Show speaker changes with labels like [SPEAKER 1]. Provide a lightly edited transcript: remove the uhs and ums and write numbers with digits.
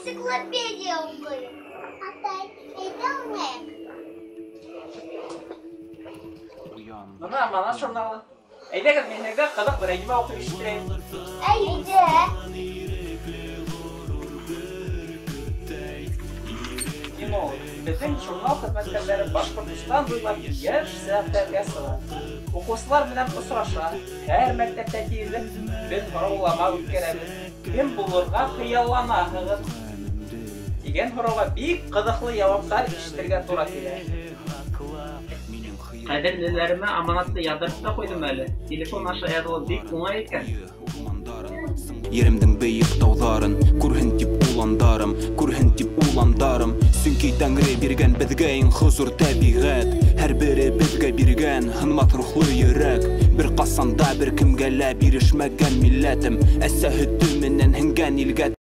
[SPEAKER 1] Энциклопедия уҡыйым. Атай, әйҙә уйнайыҡ.
[SPEAKER 2] Бына Аманат журналы. Әйҙәгеҙ, мин һеҙгә ҡыҙыҡ бер әңгәмә уҡып ишеттерәйем.
[SPEAKER 1] Әйҙә.
[SPEAKER 2] Кинолог. Беҙҙең журнал хеҙмәткәрҙәре Башҡортостан буйлап йыш сәфәргә сыға. Уҡыусылар менән осраша, һәр мәктәптә тиерлек беҙ һораулама үткәрәбеҙ. Кем булырға хыялланаһығыҙ? Тигән һорауға бик ҡыҙыҡлы яуаптар ишетергә тура килә. Ҡәҙерлеләремә аманатты яҙҙырып та ҡуйҙым әле. Телефон аша яҙылыу бик уңай икән.
[SPEAKER 3] Еремдең бейек тауҙарын күрһен тип уландарым, күрһен тип уландарым. Сөнки Тәңре биргән беҙгә иң хозур тәбиғәт, һәр беребеҙгә биргән һынмаҫ рухлы йөрәк. Бер ҡасан да бер кемгә лә бирешмәгән милләтем, әсә һөтө менән һеңгән илгә.